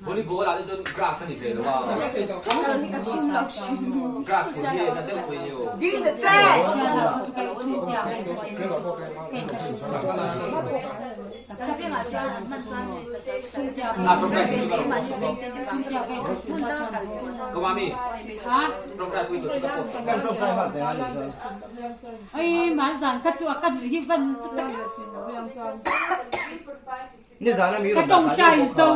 Volleyball ah cun grass an i ve lo a. Grass hmun hi na deuh thei nio. Ka tawngtai zo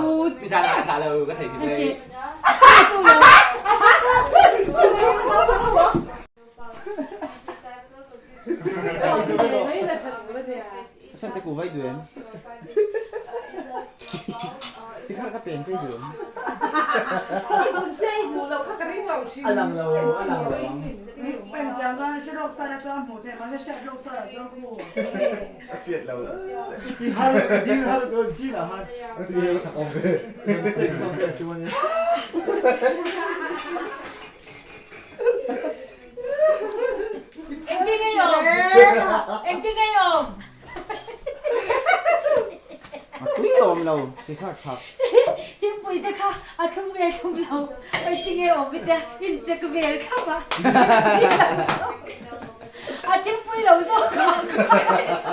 Engtin nge i awm? Engtin nge i awm? A tui awm lo, sikhar thak. Thingpui te kha a thlum nge thlum lo, engtin nge awm i te incheck vel thlap a. A thingpui lo zawk a.